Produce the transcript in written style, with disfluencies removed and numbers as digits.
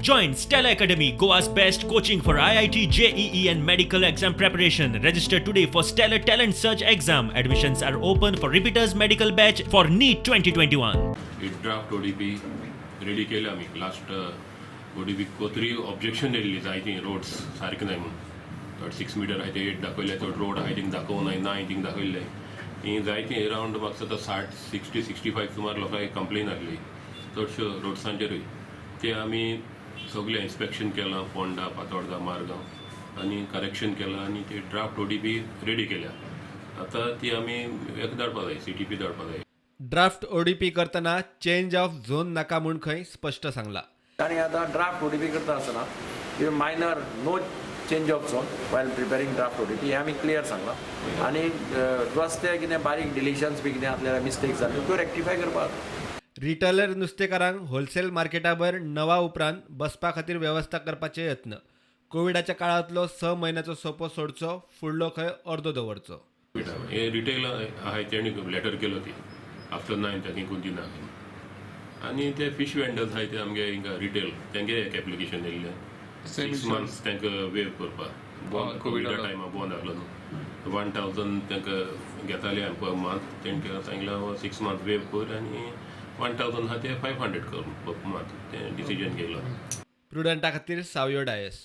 Join Stellar Academy, Goa's best coaching for IIT, JEE, and medical exam preparation. Register today for Stellar Talent Search exam. Admissions are open for repeaters medical batch for NEET 2021. एक draft ODP ready केले आमी. Last ODP कोतरी objection येयल्ली जायतीं, roads सारके नाय म्हणून. चड 6 मिटर आहाय ते 8 दाखयले, चड रोड आहाय थिंग दाखोवं नाय, ना थिंग दाखयल्ले. ती जायतीं अरावंड म्हाका दिसता 60, 60, 65 सुमार लोकांक कंप्लेन आहली, चडश्यो रोड्सांचेरूय. ते आमी सगळें इन्स्पेक्शन केलां फोंडा, फातोर्डा, मारगांव आनी करेक्शन केलां आनी ते ड्राफ्ट ओडीपी रेडी केल्या. आतां ती आमी एक धाडपा जाय, सीटीपी धाडपा जाय. ड्राफ्ट ओडीपी करतना चेंज ऑफ झोन नाका म्हूण खंय स्पश्ट सांगला. आनी आतां ड्राफ्ट ओडीपी करता आसतना minor, no change of zone while preparing draft ODP हें आमी क्लियर सांगलां. आनी रस्ते कितें बारीक डिलिशन्स बी कितें आसल्यार, मिस्टेक जाल्यो, त्यो रेक्टिफाय करपाक. रिटेलर नुस्तेकारांक होलसेल मार्केटाभायर णवा उपरांत बसपा खातीर वेवस्था करपाचे यत्न. कोविडाच्या काळांतलो 6 म्हयन्याचो सोपो सोडचो, फुडलो खंय अर्दो दवरचो. हे रिटेल आहाय, तेणी लेटर केलो ती आफ्टर 9 तांकी कोण दिना. आनी ते फिश वेंडर्स आहाय, ते आमगे हिंगा रिटेल, तेंगे एक एप्लिकेशन येयल्लें, 6 मंथ्स तांकां वेव करपा. कोविडा. कोविडा टायमा बंद आहलो न्हू, 1000 तांकां घेताले आमी पर मंथ. तेंकां सांगलां 6 मंथ वेव कर आनी 1000 आहा ते 500 कर पर मंथ. तें डिसिजन घेयलो. प्रुडंटा खातीर सावयो डायस.